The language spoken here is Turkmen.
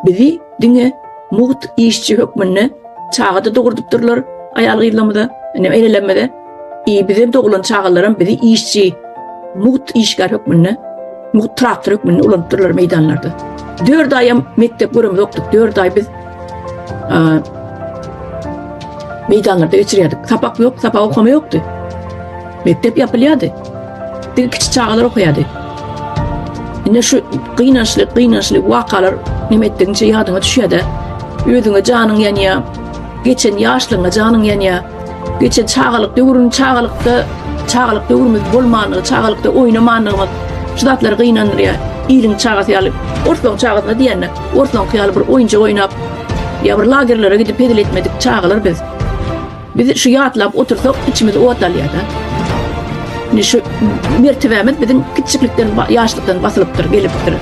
Bizi diňe mugt işçi hökmünde çaga-da dogurdypdyrlar aýal-gyzlarymyza, enelerimize. I bize doglan çagalaram bizi işçi, mugt işgär hökmünde, mugt traktor hökmünde ulanypdyrlar meýdanlarda. 4 aýam mekdep göremzokdyk. 4 aý biz meýdanlarda geçirýärdik. Sapak ýok, sapak okama ýokdy. Mekdep ýapylýardy. Diňe kiçi çagalar okaýardy. Ine şu gynançly, gynançly wakalar neme etdigiňçe ýadyňa düşýär-de. Özüňe janyň ýanýar. Geçen ýaşlygyňa janyň ýanýar. Geçen çagalyk döwrüni çagalykda çagalyk döwrümiz bolmanlygy, çagalykda oýnamanlygymyz şu zatlar gynandyrýar. Iliň çagasy ýaly, orslaň çagasyna diýende, orslaňky ýaly bir oýunjak oýnap, ýa bir lagerlere gidip hezil etmedik çagalar biz. Biz şu ýatlap otursak içimiz ot alýar-da. Indi şu mertebämiz biziň kiçjiklikden, ýaşlykdan basylypdyr, gelipdir.